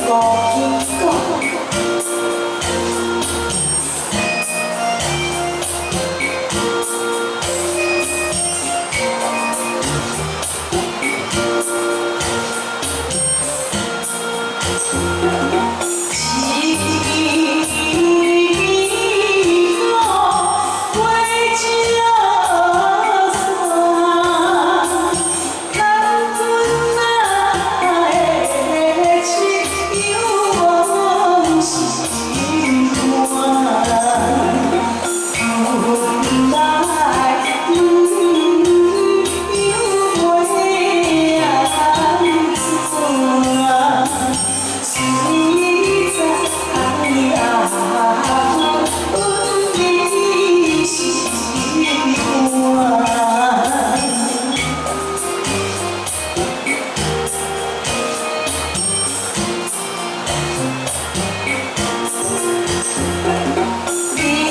五更鼓。一支鼓，飞石山，牵船仔的手往心肝，阮来又袂按怎？谁知啊，阮的心肝。一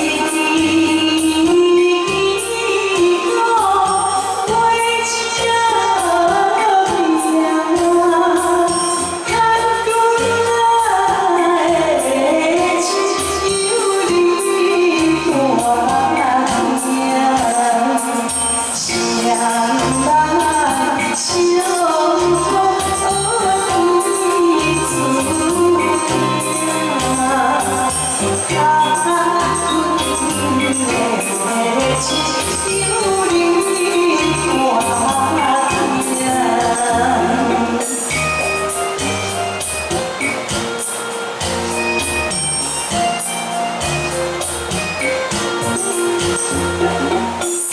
支鼓，飞石命，牵船仔的手你伴行，双人相抱彼此疼，牵船的手你伴行。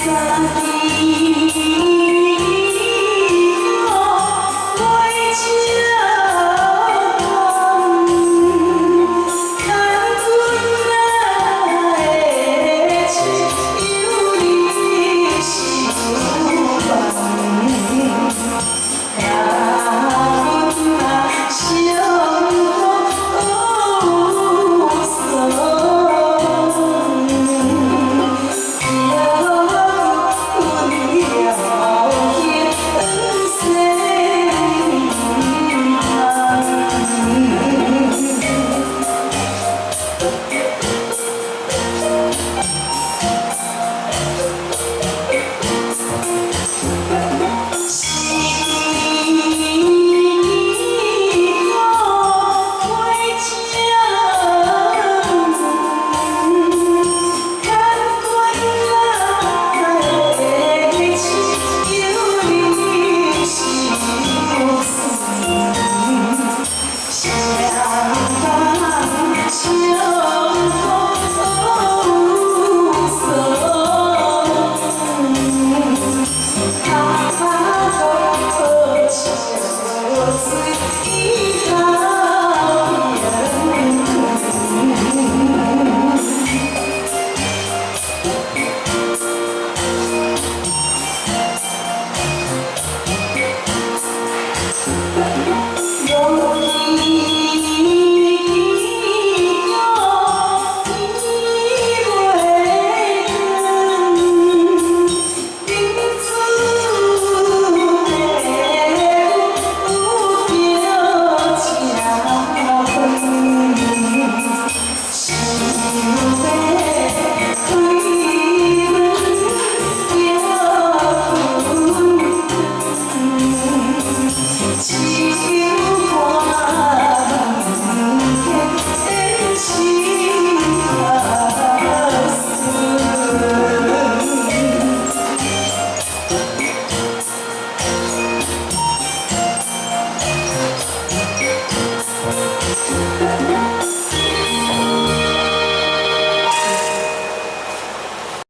三支鼓，飞石弯，牵船仔的手你相伴，甲阮相抱有所，叫阮了心支鼓，飞石弯，牵船仔的手你相伴，双人相抱有所，脚步笑水头。五更鼓，天欲光，恁厝的有叫食饭，想欲开门叫困，手看心头顺。